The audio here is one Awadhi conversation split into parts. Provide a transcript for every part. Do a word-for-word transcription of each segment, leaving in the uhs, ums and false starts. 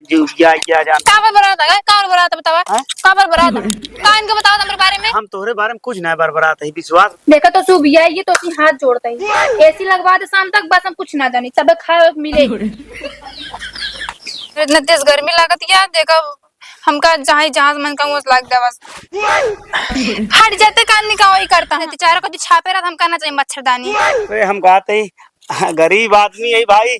जो या, या जान। का बरबरात है? का बरबरात है बतावा? हैं? का बरबरात है? का इनके बतावा हमरे बारे में? हम तोहरे बारे में कुछ ना बरबरात है, विश्वास। देखा तो सुबिया, ये तो अपनी हाथ जोड़ता ही। एसी लगवा दे शाम तक, बस हम कुछ ना जानी, सब खाए मिले। इतना तेज गर्मी लागत या, देखा हमका जहाँ, जहाँ से मन कहूँ, लाग दे बस। हट जाते, कान निकाओ, ही करता है। चारों को छापे रहत, हम करना चाहिए मच्छरदानी। अरे, हम कहते ही, गरीब आदमी है भाई।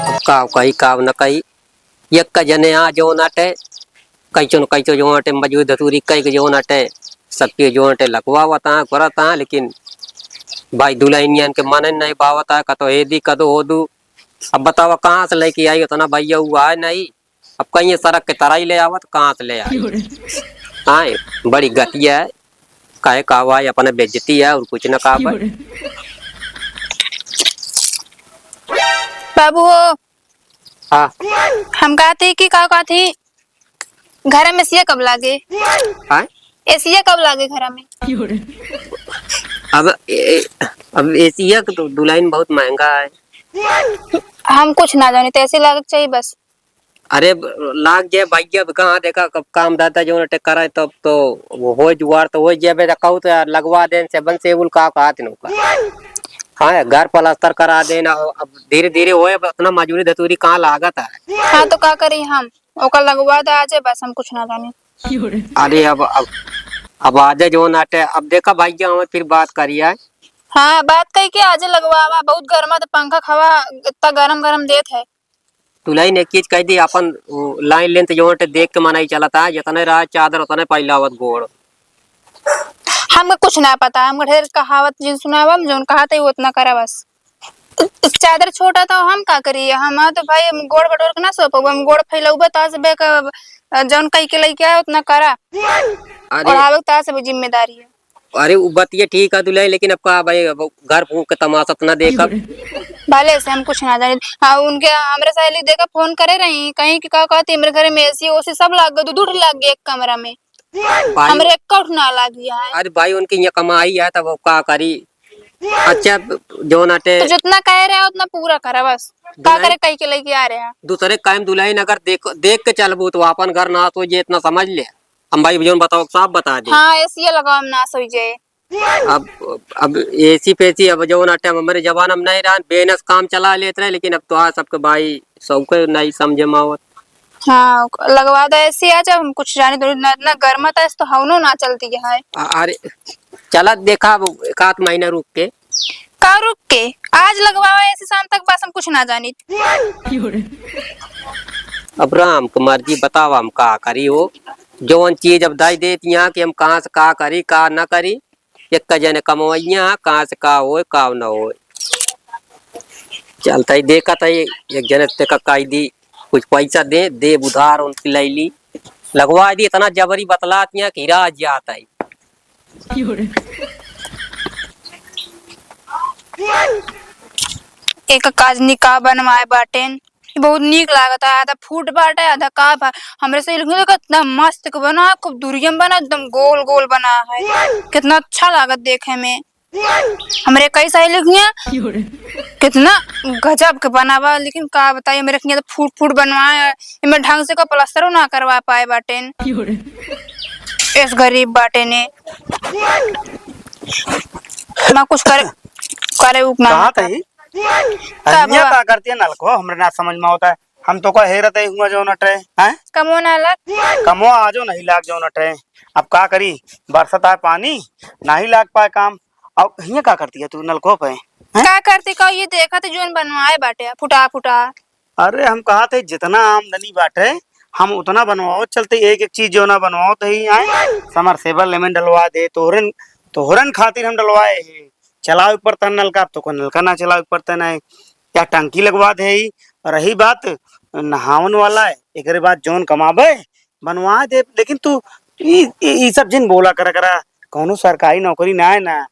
अब का कही, का न कही, एक का जने आ जौन अटे, कैचो न कैचो जौन अटे, मजूरी धतूरी कई के जौन अटे, सबके जौन अटे लगवावत हैं, करत हैं, लेकिन भाई दुल्हनियन के मन नहीं बावत है, कतो हे दी, कदो हो दू। अब बतावा कहाँ से लेके आई उतना भैया, हुआ है नहीं। अब कहीं ये सड़क के तरह ही ले आवत, कहाँ से ले आई? आए, बड़ी गतिया है, काहे का हुआ है, अपने बेइज्जती है और कुछ ना का बा। बाबू हो। हाँ। हम कहते कि का कहते, घर में एसिया कब लागे? हाँ? एसिया कब लागे घर में? अब ए-, अब एसिया के तो दुल्हन बहुत महंगा है। हम कुछ ना जानी, तो एसी लागे के चाहिए बस। अरे, लाग जाए भैया, अब कहाँ देखा, कब काम धंधा जौन अटे करे, तब तो वो हो जुगाड़ तो हो जाए, तो कहू तो लगवा देन, सेवन सेबुल का कहत नौका। हाँ, घर पलस्तर करा देन, अब धीरे धीरे होए, अब उतना मजूरी धतूरी कहाँ लागत है। हाँ, तो का करी हम, ओकर लगवा दे आजे, बस हम कुछ ना जानी। अरे, अब, अब, अब आजे जौन अटे, अब देखा भैया, हम फिर बात करिए। हाँ, बात कही के आजे लगवावा, बहुत गर्मा तो पंखा हवा इतना गरम गरम देत है। दुल्हन एक चीज कह दी, अपन वो लाइन लेंथ जो होटे देख के मनाई चलता है, जितने रहा चादर उतने फैलावत गोड़। हमका कुछ ना पता, हमका ढेर कहावत जिन सुनावा, हम जौन कहत है वो उतना करा बस। चादर छोटा तो हम का करी, हम तो भाई हम गोड़ बटोर के ना सो पाबो, हम गोड़ फैलाउबे ता से बेक, जौन कह के लेके आए उतना करा। अरे, ओढ़ावे ता से भी जिम्मेदारी है। अरे, उ बतिया ठीक है दुल्हन, लेकिन अब का भाई, अब घर फूंक के तमाशा त ना देखब। भले से हम कुछ ना जानी। हाँ, उनके, हमरे सहेली देखा फोन करे रही, कहीं कि का कहती, हमरे घर में एसी ओसी सब लाग गए, दू दू ठे लाग गए एक कमरा में। भाई, हमरे एक ना लागी है। अरे भाई, उनके यहाँ कमाई है, तब वो का करी? अच्छा, जौन अटे तो जितना कह रहे हैं उतना पूरा करा बस। का दुल्हन करे, कह के लेके आ रहे हैं। दूसरे कायम दुल्हन अगर देख, देख के चलबू तो अपन घर ना तो ये इतना समझ ले। हम भाई जौन बताओ, साफ बता दे। हाँ, एसी लगाओ, हम ना सोई जाए। अब, अब एसी फेसी, अब जौन अटे, हम हमरे जमाना में नहीं रहन, बेनस काम चला लेत रहे, लेकिन अब तो आज सबके भाई सबके नहीं समझे में आवत। हाँ, लगवा दो एसी, आज हम कुछ जाने तो ना, इतना गर्मा था, इस तो हवनो ना चलती है। अ-, अरे, चला देखा अब एक आध महीना रुक के। का रुक के? आज लगवावा एसी शाम तक, बस हम कुछ ना जानी। अब राम के मर्जी, बतावा हम का करी हो, जौन चीज अब दाई देत यहाँ कि हम कहाँ से का करी, का ना करी। एक का जने कमवैया, कहाँ से का होए, का न होए। चलता ही देखत है, एक जने से का कह दी, कुछ पैसा दे, दे उधार उनकी ले ली, लगवा दी। इतना जबरी बतलात यहाँ कि राज जात है। एक काजनी का बनवाए बाटेन, बहुत नीक लागत है। आधा फूट बाटे, आधा का बा। हमरे से लिखने का इतना मस्त के बना, खूब दुरियम बना, एकदम गोल गोल बना है, कितना अच्छा लागत देखे में। हमरे कई सहेली किया, कितना गजब के बनावा, लेकिन का बताई, हमरे किया तो फूट फूट बनवाए, इमे ढंग से का प्लास्टरो ना करवा पाए बाटेन। एस गरीब बाटे ने। ना कुछ करे, करे उक ना कहा होता। तही? का अहिया भवा? का करती है नलको? हमरे ना समझ में होता है। हम तो का हेरत है हुआ जो नटे, हैं? कमो ना लग। कमो आजो नहीं लाग जो नटे। अब का करी? बरसात आए पानी, नहीं लाग पाए काम। अब हिया का करती है तू नलको पे? हैं? का करती का? ये देखा तो जोन बनवाए बाटे, फुटा फुटा। अरे, हम कहा थे, जितना आमदनी बाटे, हम उतना बनवाओ चलते, एक एक चीज जो ना बनवाओ तो ही आए, समरसेबल लेमन डलवा दे, तोहरन, तोहरन खातिर हम डलवाए हैं। चलावे के पड़ता है नलका, अब तो कोई नलका ना चलावे के पड़ता है ना, या टंकी लगवा दे ही। और रही बात नहावन वाला है, एकरे बाद जौन कमाबे, बनवा दे। लेकिन तू ई, ई, ई सब जिन बोला करा करा, कौनो सरकारी नौकरी ना है ना,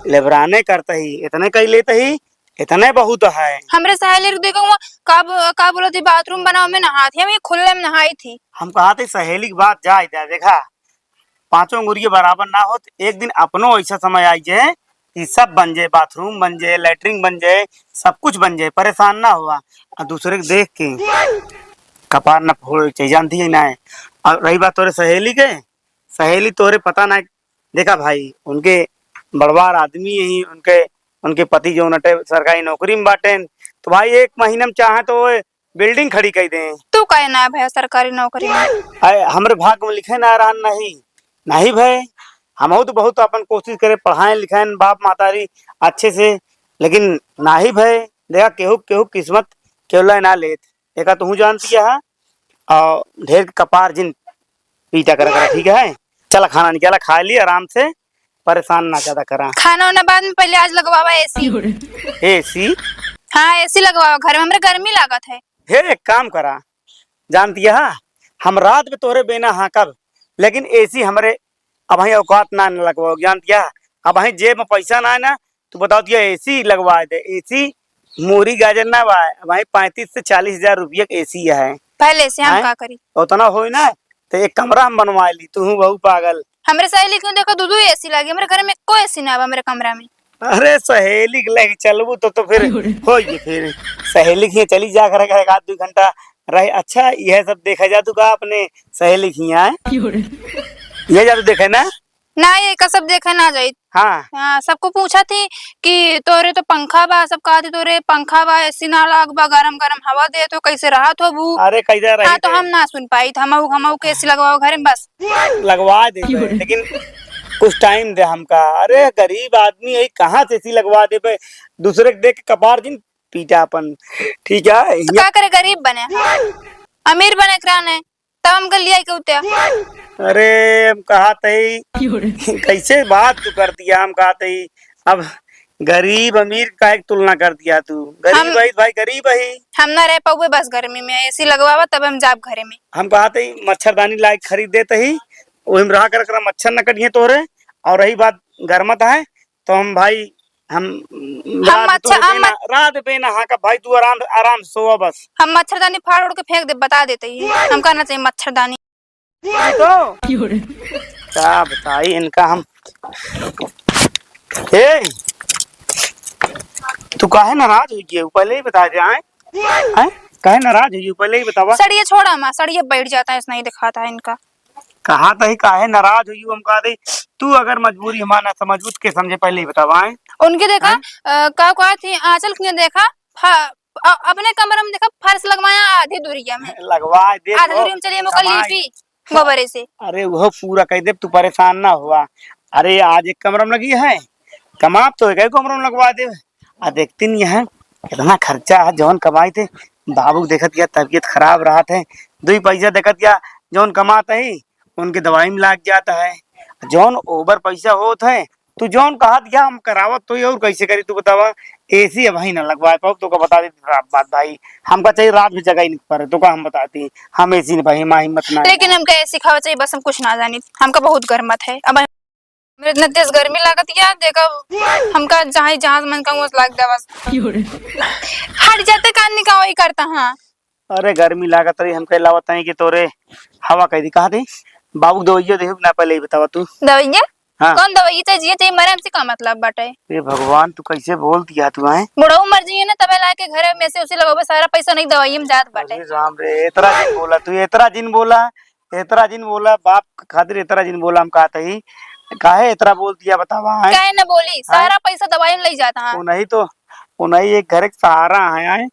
लेबराने करता ही, इतने कई लेता ही, इतने बहुत है। हमरे सहेली के देखो हुआ, का ब-, का बोलत ही, बाथरूम बनावे में नहात ही, हम ये खुले में नहाई थी। हम कहा थे सहेली की बात जाए दे, देखा, पाँचों अंगुरिये बराबर ना होत, एक दिन अपनो ऐसा समय आई जे कि सब बन जाए, बाथरूम बन जाए, लैट्रिन बन जाए, सब कुछ बन जाए, परेशान ना हुआ। और दूसरे के देख के कपार न फोड़, चाहे जानती है ना है। और रही बात तोरे सहेली के, सहेली तोरे पता ना, देखा भाई, उनके बड़वार आदमी ही, उनके, उनके पति जो नटे सरकारी नौकरी में बाटेन, तो भाई एक महीना में चाहे तो वो बिल्डिंग खड़ी कर दें। तू काहे ना भया सरकारी नौकरी में? अरे, हमरे भाग में लिखे ना रहन, नहीं, नहीं भाई, हमहू तो बहुत अपन कोशिश करे, पढ़ाए लिखाए बाप मातारी अच्छे से, लेकिन नाही भाई, देखा केहू, केहू किस्मत केवला ना लेत, एका तुहू जानती है। और ढेर कपार जिन पीटा करा करा, ठीक है? चला खाना निकाला, खा ली आराम से, परेशान ना ज्यादा करा। खाना वाना बाद में, पहले आज लगवावा एसी। एसी? हाँ, एसी लगवावा घर में, हमरे गर्मी लागत है। हे, एक काम करा, जानती है, हम रात में तोहरे बेना हाँकब, लेकिन एसी हमरे अबहीं औकात ना, न लगवाओ, जानती है। अबहीं जेब में पैसा ना है ना, तू बताओ दिया एसी लगवा दे, एसी मूरी गाजर ना बा, अबहीं पैंतीस से चालीस हजार रुपया के एसी है। पहले से हम हैं? का करी? उतना होई ना, तो एक कमरा हम बनवा ली, तू बहू पागल। हमरे सहेली के देखो, दू दू एसी लागी, हमरे घर में कोई एसी ना बा, हमरे कमरा में। अरे सहेली के लेके चलबू तो, तो फिर होई फिर सहेली के चली जा, घर, घर एक आध दू घंटा रहे। अच्छा, यह सब देखा जा तू का अपने सहेली के यहाँ है? यह जा तू देखे ना? ना, ये का सब देखे ना जाइत। हाँ। हाँ, सबको पूछा थी कि तोरे तो पंखा बा, सब कहा थी तोरे पंखा बा, एसी ना लाग बा, गरम गरम हवा दे तो कैसे रहत होबू? अरे कैसे रही हाँ, तो थे? हम ना सुन पाई, हम हमहू के एसी लगवाओ घरे में बस। लगवा दे, लेकिन कुछ टाइम दे हमका। अरे गरीब आदमी है, कहाँ से एसी लगवा देबे? दूसरे के देख के कपार जिन पीटा अपन, ठीक है? तो का करे, गरीब बने, अमीर बने के रहने, तब हमके लिया के उते। अरे हम कहा तई, कैसे बात तू कर दिया? हम कहा तई, अब गरीब अमीर काहे के तुलना कर दिया तू? गरीब हम, है भाई, गरीब है। हम ना रह पाउबे बस गर्मी में, एसी लगवावा तब हम जाब घरे में। हम कहा तई मच्छरदानी लाइक खरीद देते ही, वही में रहा कर, कर मच्छर न कटिए तोरे। और रही बात गरमत है, तो हम भाई, हम हम रात अच्छा, तोरे हम बेना, रात बेना हाँकब भाई, तू आराम, आराम से सोवा बस। हम मच्छरदानी फाड़ उड़ के फेंक दे, बता देते ही, हमका ना चाहिए मच्छरदानी। तो का बताई इनका हम। ए, तू काहे नाराज हो गए? पहले ही बता दे, आए? आए? काहे नाराज हो गए? पहले ही बतावा। सड़िए छोड़ा माँ, सड़िए बैठ जाता है, इसने ही दिखाता है इनका। कहा तही काहे नाराज हुई, हम कहा दे, तू अगर मजबूरी हमार ना समझबू तो के समझे, पहले ही बतावा, हैं? उनके देखा, हैं? अ, का कहा थी, आंचल के देखा, फा-, अ-, अपने कमरा में देखा, फर्श लगवाया आधी दूरिया में। लगवा दे आधी वो, दूरिया में चलिए, हम ओकर कमाई। लीपी गोबरे से। अरे वो पूरा कह दे, तू परेशान ना हुआ। अरे आज एक कमरा में लगी है, कमाब तो एक कमरा में लगवा दे। आ देखती नहीं है, कितना खर्चा है, जौन कमाई थे, बाबू देखत गया तबीयत खराब रहत है, दुई पैसा देखत गया, जौन कमात है, उनके दवाई में लाग जाता है। जौन ओवर पैसा होत है, तू जौन कहत गया हम करावत तो, और कैसे करी तू बतावा? एसी अबहीं ना लगवाए पाउब, तो का बता दे साफ बात भाई, हमका चाहिए रात में जगह ही नहीं पड़े, तो का हम बताती, हम एसी नहीं भाई, हमार हिम्मत ना है। लेकिन हमका एसी खावा चाहिए, बस हम कुछ ना जानी, हमका बहुत गर्मत है। अब मेरे इतना तेज गर्मी लागत या, देखा हमका जहाँ, जहाँ मन का वो लाग दे बस। हट जाते कान निकाओ ही करता हाँ। अरे गर्मी लागत रही, हमके लावत है कि तोरे हवा कह दी, कहा दी बाबू दवाइया दे ना, पहले ही बतावा तू। दवाइया? हाँ। कौन दवाई चाहिए, चाहिए मरे, हमसे का मतलब बाटे? ए भगवान, तू कैसे बोल दिया तू, हैं? बुढ़ऊ मर जाइए ना, तबे लाके घरे में से उसे लगोबे, सारा पैसा नहीं दवाई में जात बाटे। अरे राम रे, इतना जिन बोला तू, इतना जिन बोला, इतना जिन बोला, बाप खातिर इतना जिन बोला, हम कहते ही काहे इतना बोल दिया बतावा, हैं? काहे न बोली, हैं? सारा पैसा दवाई में ले जाता है। वो नहीं तो, वो नहीं एक घर एक सहारा है, हैं?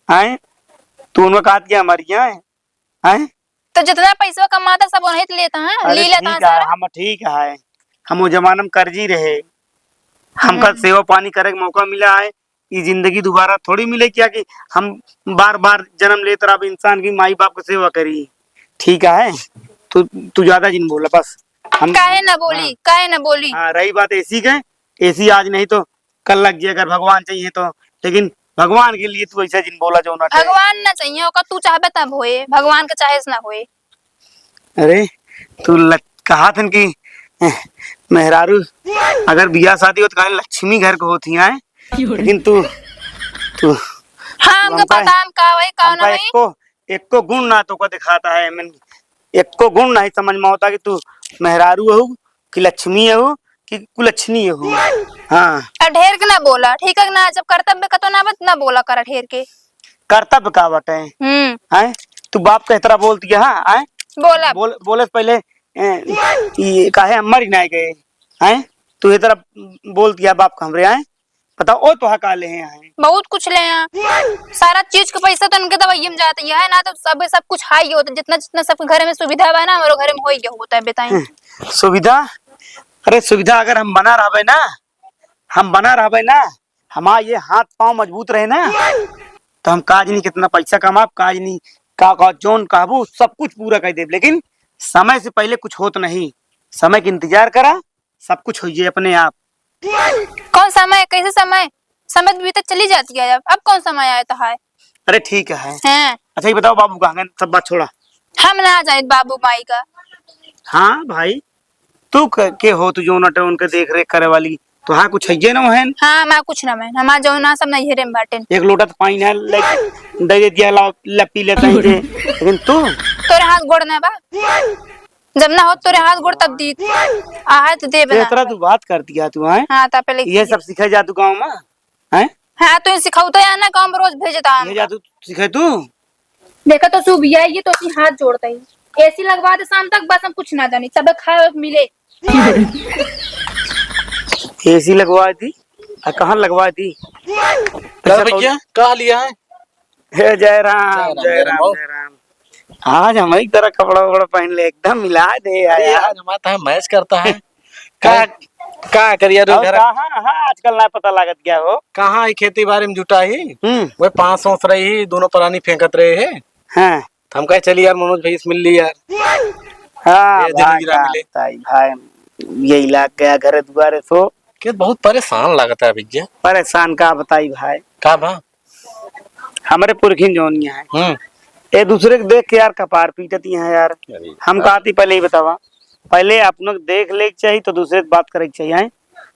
हैं? तू उनको कहत कि हमारी हैं? हैं? तो जितना पैसा कमाता सब वहीं से लेता है, अरे ले लेता है ठीक है, सारा। हम ठीक है, हम वो जमाना में कर्जी रहे, हमका हम्म। सेवा पानी करे के मौका मिला है, ये जिंदगी दोबारा थोड़ी मिले क्या कि हम बार बार जन्म लेत रहा इंसान की माई बाप की सेवा करी, ठीक है? तू, तू ज्यादा जिन बोला बस। हम काहे ना बोली, हाँ। काहे ना बोली? हाँ, रही बात एसी के, एसी आज नहीं तो कल लग जाए अगर भगवान चाहिए तो, लेकिन भगवान के लिए तू ऐसा जिन बोला जो ना करे। भगवान ना चाहिए, ओकर तू चाहबे तब होए, भगवान के चाहे से ना होए। अरे, तू ल-, कहा थन कि, ए, मेहरारू अगर बियाह शादी होत काहे लक्ष्मी घर को होती है, लेकिन तू, तू हाँ, तू हमका हमका, पता हम का वही का ना हमका वही। एको, एको गुण ना तो को दिखाता है, मैं एको गुण नहीं समझ में होता कि तू मेहरारू हो कि लक्ष्मी हो कि कुलच्छनी हो। हाँ। अब ढेर के ना बोला, ठीक है ना? जब कर्तव्य का तो ना बत-, ना बोला करा ढेर के। कर्तव्य का बाटे? हम्म। हैं? तू बाप के तरह बोलती है, हाँ? हैं? बोला। बोल-, बोले से पहले, ए, ई काहे अम्मा री ना गए? हैं? तू ये तरह बोलती है बाप का हमरे, हैं? बताओ, ओ तोहा का ले हैं, हैं? बहुत कुछ ले हैं। सारा चीज के पैसा तो इनके दवाइये में जाता ही है ना, तो सब, सब कुछ हाई होता, जितना, जितना सबके घर में सुविधा बा ना, हमरो घर में होई के होता है, बताई। हम्म, सुविधा? अरे, सुविधा अगर हम बना रहबे ना, हम बना रहबे ना, हमार ये हाथ पाँव मजबूत रहे ना, तो हम काज नहीं, कितना पैसा कमाब, काज नहीं, का, का, जौन कहबू, सब कुछ पूरा कर देब, लेकिन समय से पहले कुछ होत नहीं। समय के इंतजार करा, सब कुछ होइए अपने आप। कौन समय? कैसे समय? समय तो बीतत चली जाती है, अब, अब कौन समय आया तो है? अरे ठीक है। हैं। अच्छा, ये बताओ, बाबू कहाँ गए? सब बात छोड़ा। हम ना जाए बाबू माई का। हाँ भाई, तू क-, के हो, तू जौन अटे उनके देख रेख करे वाली? तो हाँ, कुछ है ना वहन? हाँ, हमार कुछ ना वहन, हमार जौन ना सब नैहरे में बाटेन। एक लोटा तो पानी ना ले, दे दे दिया, लाओ, ले पी लेता ही जे। लेकिन तू? तोरे हाथ गोड़ ना बा। जब ना हो तोरे हाथ गोड़ तब दी। आ है तो दे ये बना। तरह तू बात करती है तू, हैं? हाँ, ता पहले ये सब सीखे जा तू गाँव में, हैं? हाँ, तू सिखाऊ तो यार ना, गाँव में रोज भेजता ये जा हमका। तू सीखे तू? देखा तो सुबिया ये तो अपनी हाथ जोड़ता ही। एसी लगवा दे शाम तक, बस हम कुछ ना जानी, सब खाए मिले। एसी लगवा दी? आ, कहाँ लगवा दी? का अच्छा, भैया, का लिया है? हे जय राम, जय राम, जय जय राम, राम। जय राम। आज हम एक तरह कपड़ा वपड़ा पहन ले, एकदम मिला दे अरे यार। यार, हमारा तो मैच करता है। का, हैं? का करिया रो और घर? कहाँ, हाँ, आजकल ना पता लागत गया हो। कहाँ है खेती बाड़ी में जुटा ही? हम्म। वह पाँस ओस रही ही, दोनों परानी फेंकत रहे हैं। हाँ। तो हम कहे, "चल यार, मनोज भाई से मिल ली यार।" हाँ, ये दिन भाई, गिरा का मिले। बताई, भाई, ये इलाका गया घर दुआरे सो। के बहुत परेशान लागत है भैया। परेशान का बताई भाई? का बा? हमरे पुरखिन जौन यहाँ है, हम्म। एक दूसरे के देख के यार कपार पीटत यहाँ यार। अरे हम यार। कहती पहले ही बतावा, पहले अपनों के देख ले के चाहिए तो दूसरे के बात करे के चाहिए, हैं?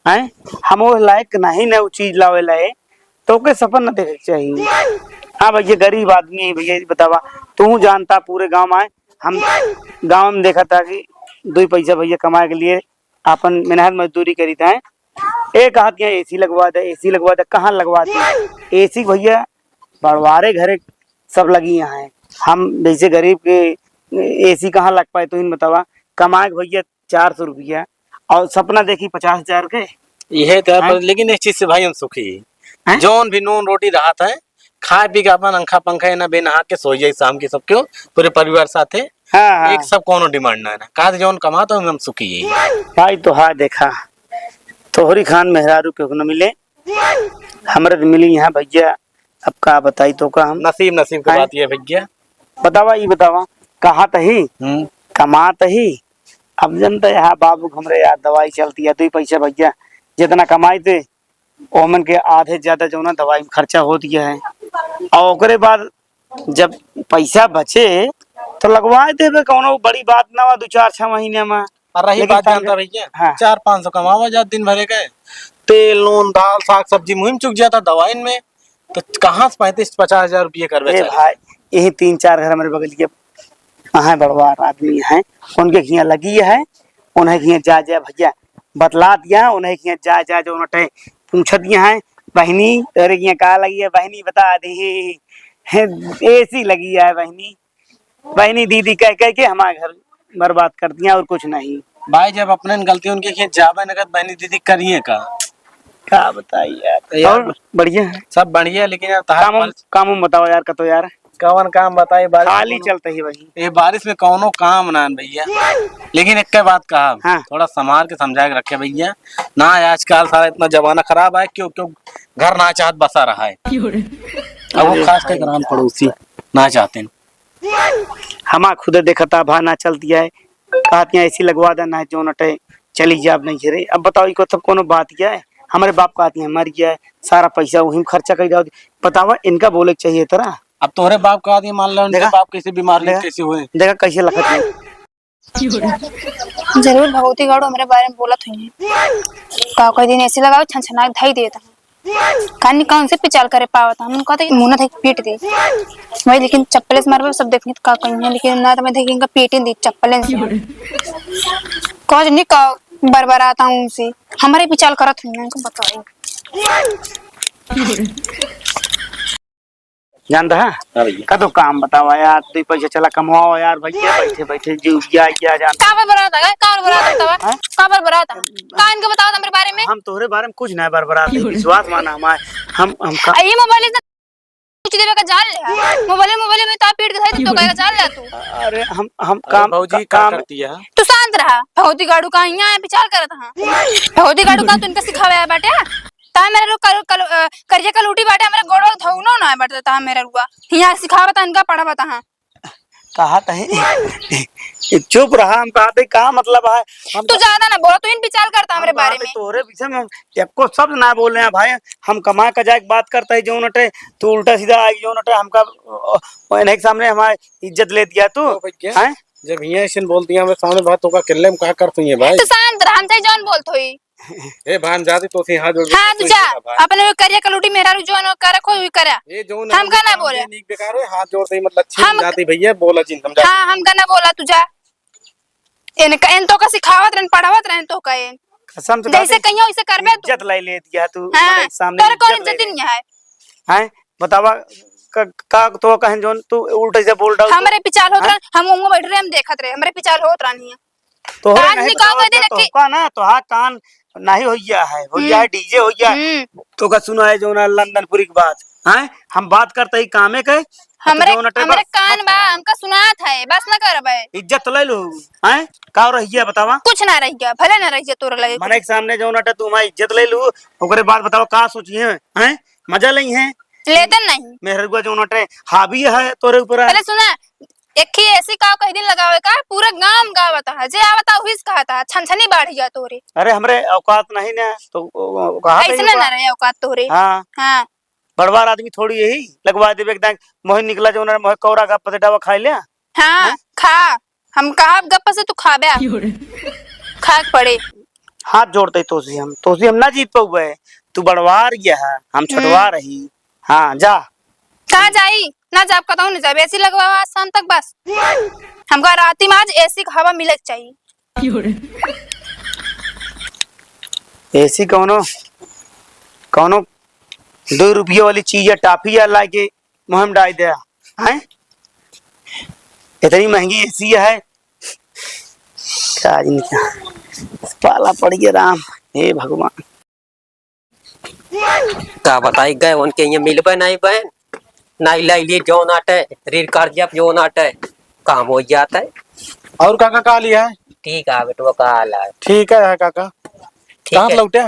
हैं? हम वो लायक नहीं ना वो चीज लावे लाए, तो ओके सपन न देखे के चाहिए। हाँ भैया, गरीब आदमी है भैया, ये बतावा, तू जानता पूरे गाँव में, हम गाँव में देखा था कि दो पैसा भैया कमाए के लिए आपन मेहनत मजदूरी करीत हैं। ए कहत यहाँ एसी लगवा दे, एसी लगवा दे, कहाँ लगवा दे एसी भैया? बड़वारे घरे सब लगी यहाँ है। हम जैसे गरीब के एसी कहाँ लग पाए, तू ही बतावा। कमाए के भैया चार सौ रुपया और सपना देखी पचास हजार के। यह तो है, हैं? पर लेकिन इस चीज से भाई हम सुखी हैं। हैं? जौन भी नून रोटी रहत है, खाए पी के अपन अंखा पंखा एना बेनहा के सोई जाई शाम के सब क्यों, पूरे परिवार साथे। हाँ, हाँ। एक सब कौनो demand ना है ना। कहा तो जौन कमा तो हम सुखी ही। भाई तो हाँ देखा, तोहरी खान मेहरारू क्यों न मिले, हमरे तो मिली यहाँ भैया। अब का बताई तो का हम? नसीब, नसीब की हैं? बात ये भैया। बतावा, ई बतावा, कहा तही, हम्म। कमा तही। अब जनता यहाँ बाबू हमरे यार दवाई चलती है, दो ही पैसा भैया जितना कमाई थे, ओमन के आधे ज्यादा जौना दवाई में खर्चा होत गया है। और ओकरे बाद जब पैसा बचे तो लगवा देबे, कौनो बड़ी बात ना बा, दो चार छह महीने में। और रही लेकिन बात तंग जानता भैया, हाँ। चार पाँच सौ कमावा जात दिन भरे के, तेल, नून, दाल, साग, सब्जी मुहिम चुक जाता दवाइन में, तो कहाँ से पैंतीस पचास हजार रुपये करबे ए चले? भाई, यही तीन चार घर हमारे बगल के अहै बड़वार आदमी हैं, उनके हियाँ लगी है, उन्हें हियाँ जा, जा भैया बतला दिया, उन्हें हियाँ जा, जा जो उन्हें पूछत दिया है, "बहिनी, तोरे हियाँ का लगी है बहिनी, बता दे।" हैं, एसी लगी है बहिनी, बहिनी दीदी कह, कह के हमारा घर बर्बाद कर दिया और कुछ नहीं। भाई, जब अपने गलती उनके खेत जाबे न करत, बहिनी दीदी करिए का? का बताई यार। यार, और बढ़िया है? सब बढ़िया, लेकिन यार, तहार काम, पर काम उम बताओ यार, कतो यार। कवन काम बताई, बारिश खाली में कौनो चलता ही वही। ये बारिश में कौनो काम ना है भैया। लेकिन एक बात कहा, हाँ। थोड़ा संभाल के समझा के रखे भैया। ना आजकल सारा इतना जमाना खराब है, क्यों, क्यों घर ना चाहत बसा रहा है। अब वो अरे खास करके भाई। राम पड़ोसी ना चाहते हैं। हमा खुदे देखता भा ना चलती है, कहती है एसी लगवा देना है, जो नटे चली जाब नहीं रे। अब बताओ, इको तब कोनो बात क्या है? हमारे बाप कहती है मर गया है, सारा पैसा वही में खर्चा कर जाओ। बतावा, इनका बोले के चाहिए तरह। अब तोहरे बाप कहती है, मान लो, इनके देखा? बाप कैसे बीमार नहीं, देखा? कैसे हुए? देखा कैसे लखत है। जरूर भगवती गाड़ू हमरे बारे में बोलत हुई है। का कोई दिन एसी लगाओ, छनछना के धई देत है। कानी कौन से पिचाल करे पावत है? हम कहते कि मुंह ना धई पीट दे। वही लेकिन चप्पले से मारबे, सब देखनी तो का कहीं है, लेकिन ना तो मैं देखी इनका पीट ही दी चप्पले से। कौन नहीं का बरबरात हूँ उनसे, हमरे पिछाल करत हुई, उनको बताई। जानता है? हाँ भैया। का तो काम बतावा यार, दो पैसा चला कमावा यार भैया, बैठे बैठे जीव क्या क्या जानता। का बरबरात है? का बरबरात है तवा? हैं? का बरबरात है? का इनके बतावा हमरे बारे में? हम तोहरे बारे में कुछ ना बरबरात है, विश्वास माना हमारे। हम, हम का आ, ये मोबाइल इतना कुछ देवे का जान ले। मोबाइल, मोबाइल में तो पीट के धर तो कहेगा जान ले तू। अरे हम, हम अरे काम, भौजी, का, का काम करती है? तू शांत रहा। भौजी गाड़ू का यहाँ है, विचार करत हाँ। भौजी गाड़ू का तू इनका सिखावे है बाटे? ता मेरा रू कल, कल, अ, करिया कलूटी बाटे, हमारे गोड़वा धौनो ना है बाटे, ता मेरा रुआ। यहाँ सिखावत इनका पढ़ावत हाँ। कहा तही चुप रहा, हम कहा थे का मतलब है? हम तू ज्यादा ना बोला, तू इन विचार करता हमरे हम कहा बारे थे में। तोहरे विषय में हम एको शब्द ना बोले हैं भाई। हम कमा का जाए के बात करता है जो नटे, तू उल्टा सीधा आई जो नटे हमका, ओ, ओ, इन्हें के सामने हमारी इज्जत ले दिया तू। ओ भैया, हैं? जब हियाँ ऐसे बोल दिया हमरे सामने बात होगा, किल्ले में का करते हैं भाई? तू शांत रहा, हम चाहे जौन बोलत होई। ए भान जाती तो से हाथ जोड़ के हाँ, तू तू जा। ही बता भाई। अपने वो करिया कलूटी मेहरारू जोन करे, कोई भी करे। ये जोन हमका ना बोले। नीक बेकार हो, हाथ जोड़ दे, मतलब, अच्छी हम जाती भैया, बोला जिन, हम जाते। हाँ, हमका ना बोला, तू जा। इनका, इन तो का सिखावत रहन, पढ़ावत रहन तो का इन। कसम से जैसे कहते, कहियो, वैसे करबे तू। इज्जत लाई ले दिया तू, हाँ, हमारे सामने तोरे कौन इज्जत लाई इज्जत ले। नहीं है? हैं? बतावा, क-, का तो कहन जोन तू उल्टे से बोल डाल तू। हमरे पिछाल होत हैं? रहन, हम उहाँ बैठ रहे, हम देखत रहे, हमरे पिछाल होत रहन हियाँ। तोहरे आज नहीं निकाल बतावा दे क्या रखी। तोहका ना, तोहार कान नहीं हो गया है, हो गया है, हम्म। डीजे हो गया है। हम्म। तो का सुना है जो ना लंदनपुरी की बात, हैं? हम बात करते ही कामे के, तो हमरे, जो ना हमरे बस, कान बस बा, करा। हमका सुनात है, बस ना करबे। इज्जत ले लू, हैं? का रह गया बतावा? कुछ ना रह गया, भले ना रह गया तोरे लगे मने कुछ। के सामने जो ना तू हमारी इज्जत ले लू, ओकरे बाद बतावा का सोचिए, हैं? मजा लई है। लेते नहीं। मेहरुआ जो ना हावी है तोरे ऊपर। पहले सुना, एक ही एसी का कई दिन लगावे का, पूरा गांव गावत है, जे आवता उही से कहता है, छनछनी बाढ़ गया तोरे। अरे, हमरे औकात नहीं ना, तो ओ, ओ, कहा ऐसे थे ना, ओका? ना रहे औकात तोरे। हाँ। हाँ। बड़वार आदमी थोड़ी यही, लगवा देबे एकदम, मोहे निकला जो ना, मोहे कौरा का पतेटावा खाई ले। हाँ, हैं? खा। हम कहा गप्प से तू खाबे। क्यों रे? खा के पड़े। हाथ जोड़ते तोसी हम, तोसी हम ना जीत पउबे। तू बड़वार गया है, हम हम्म। छोटवार ही। हाँ, जा। कहाँ जाई? ना जाब, कतहूँ ना जाब। एसी लगवावा आज शाम तक बस। हमका राती में आज एसी के हवा मिले के चाहिए। एसी कौनो, कौनो दो रुपये वाली चीज या टॉफी या लाके मुँह में डाल दे, हैं? इतनी महंगी एसी है, का जिनका पाला पड़ गया राम, हे भगवान। का बताई गए, उनके यहाँ मिलबे नहीं बहन, नहीं लाई लिए जौन आटे, रीर कर जब जौन आटे, काम हो जाता है। और काका का लिया है? ठीक है बेटवा, का हाल है? ठीक है काका। ठीक कहाँ है। लौटे?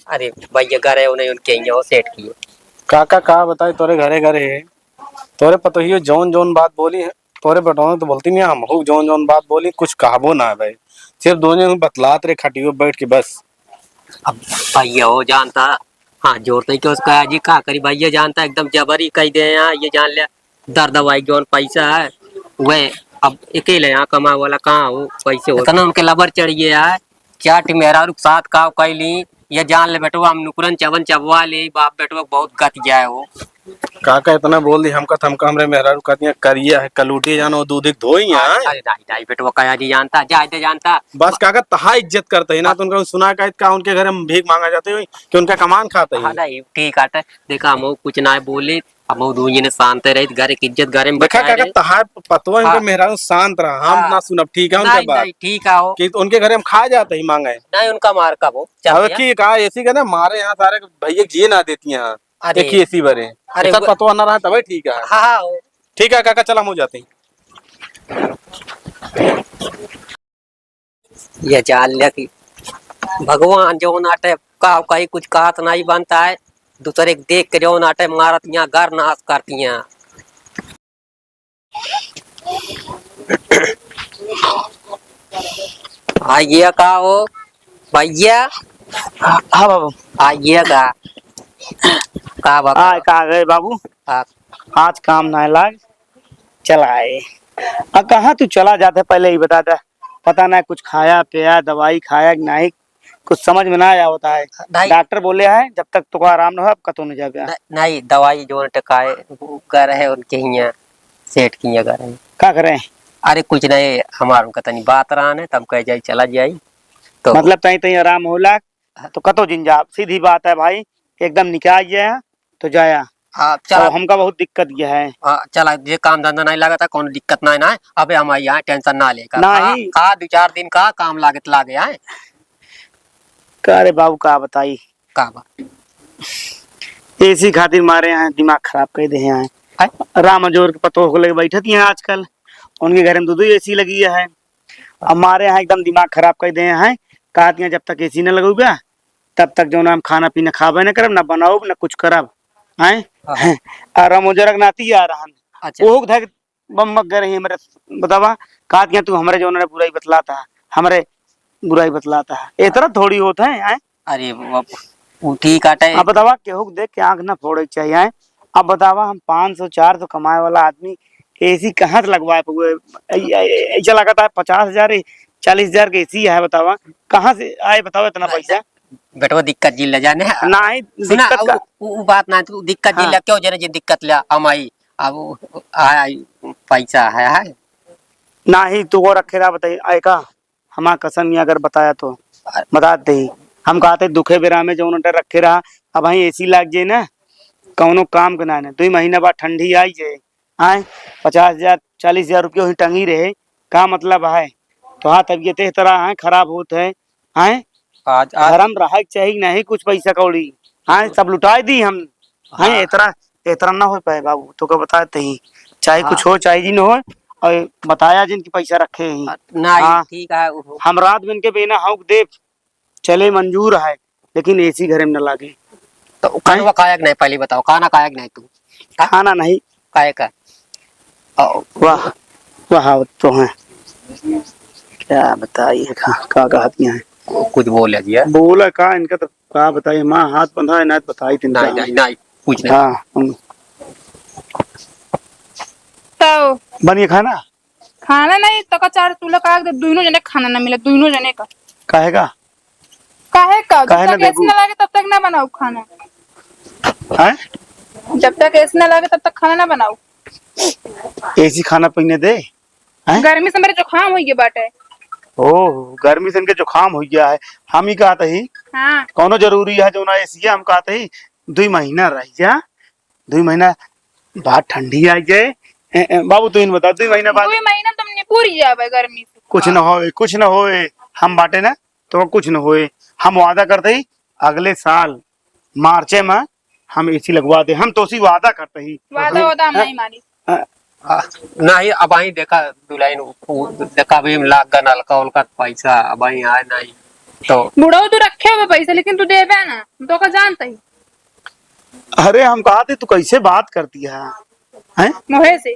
अरे भैया, घरे उन्हें उनके यहाँ सेठ किए। काका का बताई, तोरे घरे घरे है, तोरे पतोहियो जौन जौन बात बोली है, तोरे बेटवा तो बोलती नहीं, हम हो जौन जौन बात बोली, कुछ कहबो ना है भाई, सिर्फ दोनों ही बतलात रहे खटियो बैठ के बस। अब भैया हो जानता, हाथ जोड़ते ही क्यों कहा जी, का करी भैया, जानता एकदम जबरी कह दे यहाँ, ये जान ले दर दवाई जौन पैसा है, वह अब अकेले यहाँ कमाए वाला कहाँ हो, पैसे हो। इतना उनके लबर चढ़िए है, चाट मेहरारू के साथ काव कैली, ये जान ले बेटवा, हम नुकरन चबन चबवा ले, बाप बेटवा बहुत गत जाए हो। काका इतना बोल दी, हमका थमका हमरे मेहरारू कहती हैं, करिया है, कलूटी जानो, दूध एक धोई है। अरे, अरे, नहीं, नहीं, बेटवा, कहा जी जानता, जाए दे जानता। बस काका, तहा इज्जत करते हैं ना, तो उनका सुना का, का उनके घर हम भीख मांगा जाते हैं, कि उनका कमान खाते हैं। हाँ, नहीं, ठीक आटे, देखा, हम कुछ ना बोले, अब वो दूजी ने शांत रही, घर की इज्जत घर में देखा बचाए काका, रहे। तहार पतवा इनके हाँ। मेहरारू शांत रहा, हम हाँ। ना सुनब, ठीक है, उनका नहीं, बात। नहीं, ठीक है, हो। कि उनके घर हम खा जाते ही मांगे। नहीं, उनका मार का वो, चल अब भैया। की कहा, एसी का ना मारे यहाँ सारे भैया जिए ना देती हैं। अरे। एक ही एसी भरे। अरे, ऐसा वो पतवा ना रहा, तबे ठीक है। हाँ, हाँ, हो। ठीक है काका, चल हम हो जाते हैं। ये जान लिया कि भगवान जौन आटे का कहीं कुछ कहत नहीं बनता है, दूसरे के देख के जौन आटे मारत यहाँ घर नाश करती हैं। आइए का हो भैया? हाँ, हाँ बाबू। आइए का? का बाबू? आ, का गए बाबू? हाँ। आज काम ना लाग, चला आए। आ, कहाँ तू चला जाते, पहले ही बता दे। पता ना कुछ खाया पिया, दवाई खाया कि नहीं, कुछ समझ में ना आया होता है। नहीं। डॉक्टर बोले हैं, जब तक तुका आराम ना हो, अब कतौ नहीं जाबे। नहीं, नहीं, दवाई जो टकाए, वो घर है उनके हियाँ, सेठ के हियाँ घर है। का करे? अरे कुछ नहीं, हमार उनका तनी बात रहा है, तब कह जाई, चला जाई। तो मतलब तई तई आराम होला, हाँ। तो कतो जिन जा, सीधी बात है भाई, एकदम निकाल गया तो जाया। हाँ, चला। और हमका बहुत दिक्कत ये है। हाँ, चला, जे काम धंधा नहीं लागत है, कौनो दिक्कत नहीं ना है। अबे हम आई यहाँ, tension ना लेकर। नहीं। खा, खा, दो चार दिन का काम लागत लागे है। का रे बाबू, का बताई? का बा? एसी खातिर मारे हैं, दिमाग खराब कर दे हैं। हैं? राम जोर के पतोह को लेके बैठत ही हैं आजकल, उनके घर में दो दो एसी लगी है। अब मारे हैं एकदम दिमाग खराब कर दे हैं। कहत हैं, "जब तक एसी न लगौबे, तब तक जौन हम खाना पीना खाबे न करब, न बनाउब, न कुछ करब।" हैं? हाँ, हाँ। और राम जोरक नाती आ रहन। अच्छा। ओहू के धक बम मग गए रही हमरे, बतावा, कहत हैं, "तू हमरे जौन रे बुराई बतलाता है, हमरे बुराई बतलाता है।" ए तरह थोड़ी होत है, हैं? अरे, वो, वो ठीक आटे। अब बतावा, केहू के देख के आँख ना फोड़े के चाहिए, हैं? अब बतावा, हम पाँच सौ, चार सौ कमाए वाला आदमी एसी कहाँ से लगवाए पउए? ऐ-, ऐ-, ऐसा लगता है पचास हजार, चालीस हजार के एसी है, बतावा, कहाँ से आए, बतावा, इतना नहीं, पैसा? बेटवा, दिक्कत जिन ले जाने। नहीं, सुना, दिक्कत का उ, उ, उ बात ना, तू दिक्कत जिन हाँ। ले, क्यों जने जिन दिक्कत ले, हम आई, अब उ, आ, आई, पैसा है, है। नहीं, तू वो रखे रहा, बताई, आए का? हमार कसम, ये अगर बताया तो अ- बता दे। हम कहते दुखे बेरा में जौन उनटे रखे रहा, अब वहीं एसी लाग जाए ना, कौनो काम के ना, ना। दुई महीना बाद ठंडी आई जाए, आए, पचास हजार, चालीस हजार रुपये वहीं टंगी रहे, का मतलब है? तो हाँ, तबीयत इस तरह है, खराब होत है, आए, आज, आज घर में रहे के चाहिए, नहीं कुछ पैसा कौड़ी, आए, सब लुटाए दी हम, आए, हाँ। इतना, इतना ना हो पाए बाबू, तो का बताते ही, चाहे हाँ। कुछ हो, चाहे जी न हो, और बताया जिन कि पैसा रखे ही। हाँ, नहीं, हाँ। ठीक है, वो हम रात में इनके बेना हौक देब, चले मंजूर है, लेकिन एसी घरे में न लागे। तो हैं? खानवा खाया कि नहीं, पहले बताओ, खाना खाया कि नहीं तू? हाँ? खाना नहीं। खाए का? आओ। वाह, वाह, आवत तो हैं। क्या बताई है, का, का कहत हैं? कुछ बोल दिया। बोला का, इनका तो का बताई, माँ हाथ बंधा है, ना बताई तीन नहीं, काम। नहीं, नहीं, कुछ नहीं। हाँ, हम तो बनिए खाना? खाना नहीं, तो का चार चूल्हा काट दे, दुइनो जने खाना ना मिले, दुइनो जने का। काहे का? काहे का? जब काहे ना तक एसी देबू? ना लागे, तब तक ना बनाऊ खाना। हैं? जब तक एसी ना लागे, तब तक खाना ना बनाऊ। एसी खाना पीने दे? हैं? गर्मी से मेरे जुकाम होइगे बाटे। ओह, गर्मी से इनके जुकाम हो गया है। हम ही कहत ही, हाँ। कौनो जरूरी है जो ना एसी है, हम कहत ही, दुई महीना रह जा, दुई महीना बाद ठंडी आ जाए। ए, ए, बाबू, तू इन बता, दुई महीना बाद दुई महीना तुम निपुर जाबे गर्मी से। कुछ न होए, कुछ न होए, हम बाटे ना, तो कुछ न होए। हम वादा करत ही, अगले साल मार्चे में हम एसी लगवा दे, हम तोसी वादा करत ही। वादा, वादा हम हाँ? नहीं मानी। हाँ। आ, नहीं, अब आई देखा दुल्हन, उ, उ, देखा अभी हम लाग गा नलका उलका पैसा, अब आई आए नहीं, तो बुढ़ऊ तू रखे हुए पैसा, लेकिन तू देबे ना, हम तो का जानत ही। अरे, हम कहत ही, तू कैसे बात करती है, हैं? मोहे से,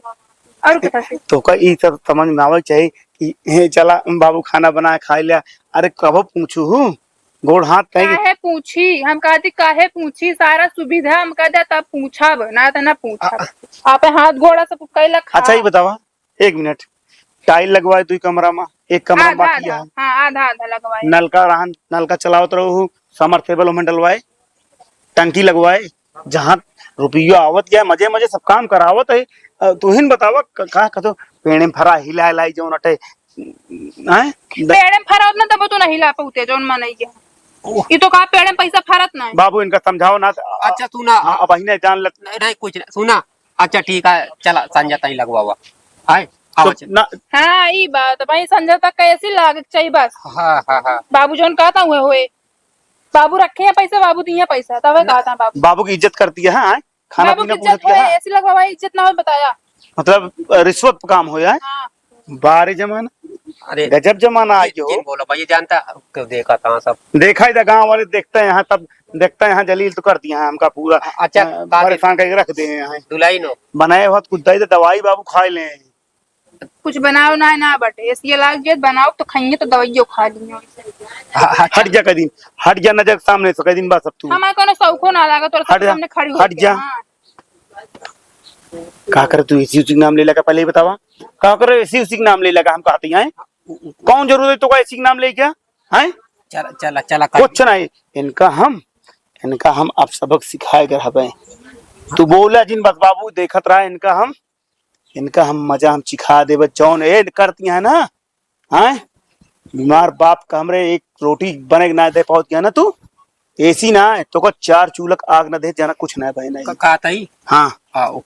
और कथा से। तो का ई सब समझ में आवे के चाहिए कि, "हे, चला बाबू, खाना बना के खाई लिया।" अरे, कबो पूछू हूँ, गोड़ हाथ कहीं काहे पूछी? हम कहती, काहे पूछी? सारा सुविधा हम कह दे, तब पूछब, ना तो ना पूछब। आ, आप हाथ गोड़ा सब कैला खा। अच्छा, ये बतावा, एक मिनट, टाइल लगवाए दुई कमरा में, एक कमरा में आधा, बाकी आधा, है। हाँ, आधा, आधा लगवाए। नलका रहन, नलका चलावत रहो, समरसेबल ओमे डलवाए, टंकी लगवाए, जहाँ रुपया आवत गया, मजे मजे सब काम करावत है। अ, तू ही न बतावा, क-, का कतो पेड़े में फरा हिला हिलाई जौन अटे, हैं? द- पेड़े में फरा उतना तब तो नहीं ला पाते जौन मनई के। ओह। ई तो कहा पेड़े में पैसा फरत नहीं। बाबू, इनका समझाओ ना। अच्छा, सुना। हाँ, अब अहिने जान ले। नहीं, नहीं, कुछ नहीं। सुना। अच्छा, ठीक है, चला, संझा ताई लगवावा। आए, आवा, तो चल। ना। हाँ, ई बात, भाई, संझा तक कैसी लागे के चाहिए बस। हाँ, हाँ, हाँ। बाबू जौन कहता हुए होए, बाबू रखे हैं पैसा, बाबू दिए हैं पैसा, तब कहता है बाबू। बाबू की इज्जत करती है, हाँ, खाना बाबू पीना की इज्जत पूछती है, होए, हाँ। एसी लगवावा, इज्जत ना हो, बताया। मतलब, अ, रिश्वत पे काम हो जाए। हाँ। बारे जमाना। अरे, गजब जमाना आ जिन, गयो। जिन बोला भाई, जानता, क्यों देखा था सब? देखा ही था, गांव वाले देखते हैं यहाँ, तब देखते हैं यहाँ, जलील तो कर दिया है हमका पूरा, अच्छा, अ, का दे-, परेशान करके रख दिए हैं। दुलाई नो। बनाए हुआ कुछ दे दे, दवाई बाबू खा ले। कुछ बनाओ ना, ना बटे, एसी लाग जे बनाओ तो खाइए तो दवाइयो खा लिए। ह-, हट जा कई दिन, हट जा नजर सामने से कई दिन बा सब तू। हमारे कोनो शौको ना लागा तोरा हट सबके जा, सामने खड़ी हट होके, जा। हाँ। का करे तू एसी उसी के नाम ले लगा, पहले ही बतावा। का करे एसी उसी के नाम ले लगा, हम कहते हैं। कौन जरूरत है तो का एसी के नाम ले क्या? हैं? चला, चला, चला, कर। कुछ नहीं, इनका हम, इनका हम अब सबक सिखाए कर हबे। तू बोला जिन बस बाबू, देखत रहा इनका हम, इनका हम मजा हम चिखा देबे। जौन ए करती है ना, हैं? बीमार बाप का हमरे एक रोटी बने के ना दे पावत गया ना तू, एसी ना है, तो का चार चूल्हा क आग ना दे, जाना कुछ ना है भाई, नहीं। का, का ताई? हाँ। आओ,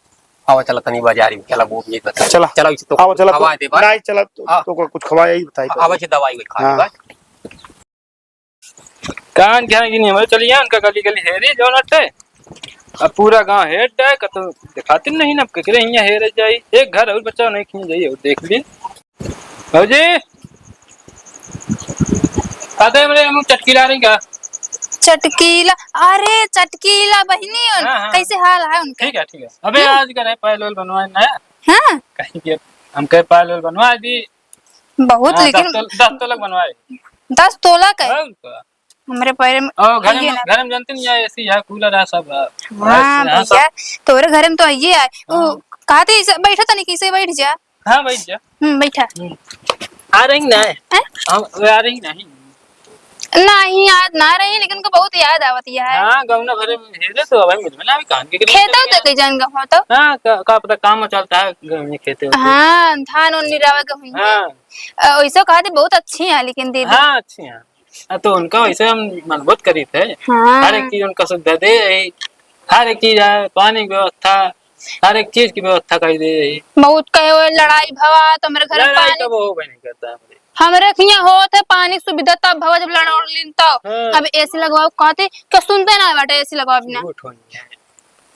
आओ, चला तनी बाजारी में, चला, वो भी बता। चला। चला, इसे तो आओ, कुछ चला, खवा तो दे, बस। नहीं, चला, तो, हाँ। तो का कुछ खवाया ही बताई, आवा, बस। इसे दवाई, वही खा, हाँ। बस। कान क्या कि नहीं, हमारे चलिए, उनका गली गली हेरी, जो नटे। अब पूरा गांव हेर जाए, कतो दिखाते नहीं ना, केकरे हियां हेरे जाई। एक घर और बचा नहीं, खींच जाइए, और देख ली। भौजी, आते हमरे हम चटकीला रही का? चटकीला, अरे चटकीला बहिनी, हाँ, हाँ। कैसे हाल है उनके? ठीक है, ठीक है। अबे हम्म। आज करे पायल वायल बनवाए ना। हाँ। कहीं के हम कहे पायल वायल बनवा दी। बहुत, हाँ, लेकिन दस तोल-, दस तोला के बनवाए। दस तोला के? और का? हमरे पैर में और घर ये में, ना। घर में जानते नहीं है, एसी है, कूलर है, सब है। हाँ, बस, हाँ, सब। भैया, तोरे घर में तो ये है। वो हाँ। कहते, "इसे बैठा तनी, कि इसे बैठ जा।" हाँ, बैठ जा। हम्म, बैठा। हम्म। आ रही ना? हैं? हम, आ रही नहीं। नहीं, याद ना रही, लेकिन उनको बहुत याद आवत है। हाँ, गौना भरे में हेरे तो भाई, मुझ में ना भी कान के लिए खेता खेले होता हैं। कई जान गए हो तो? हाँ, का, का पता काम चलता है, गौने खेते होते। हाँ, धान उन निरावे के हुई है। हाँ। अ, वैसे कहते बहुत अच्छी हैं, लेकिन दीदी। हाँ, अच्छी हैं। आ, तो उनका वैसे हम मनबोत करी थे। हाँ। हर एक चीज उनका सुविधा दे रही, हर एक चीज है, पानी की व्यवस्था, हर एक चीज की व्यवस्था कर दे रही। बहुत कहे हुए लड़ाई भवा तो हमरे घर में लड़ाई पानी कब हो भी नहीं करता हमरे। हमरे हियां होत है पानी सुविधा तब भवा जब लड़ोड़ लिन तो। हाँ। अब एसी लगवाओ कहते, क्या सुनते ना बाटे एसी लगवाओ बिना। झूठ होनी है।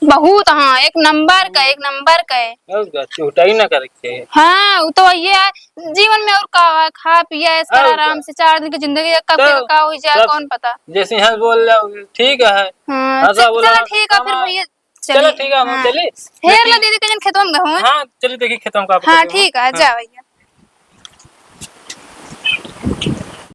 बहुत, हाँ, एक नंबर का, एक नंबर का है। और का, चोटाई ना करे के। हाँ, वो तो ये है, जीवन में और का है, खा पिया, ऐश कर और आराम का। से, चार दिन की जिंदगी है, कब तो के का हो जाए, सब कौन पता। जैसे यहाँ बोल रहे हो, ठीक है। हाँ, हंसा चल, बोला, चल, ठीक है, फिर कमा। भैया, चलो, चलिए। ठीक है, हम हाँ। चलिए। हेर ला लेकिन दीदी, कहीं खेतों में गए हों। हाँ, चलिए, देखिए, खेतों में का हाँ, पकड़े हैं। ठीक है, हाँ। जा भैया।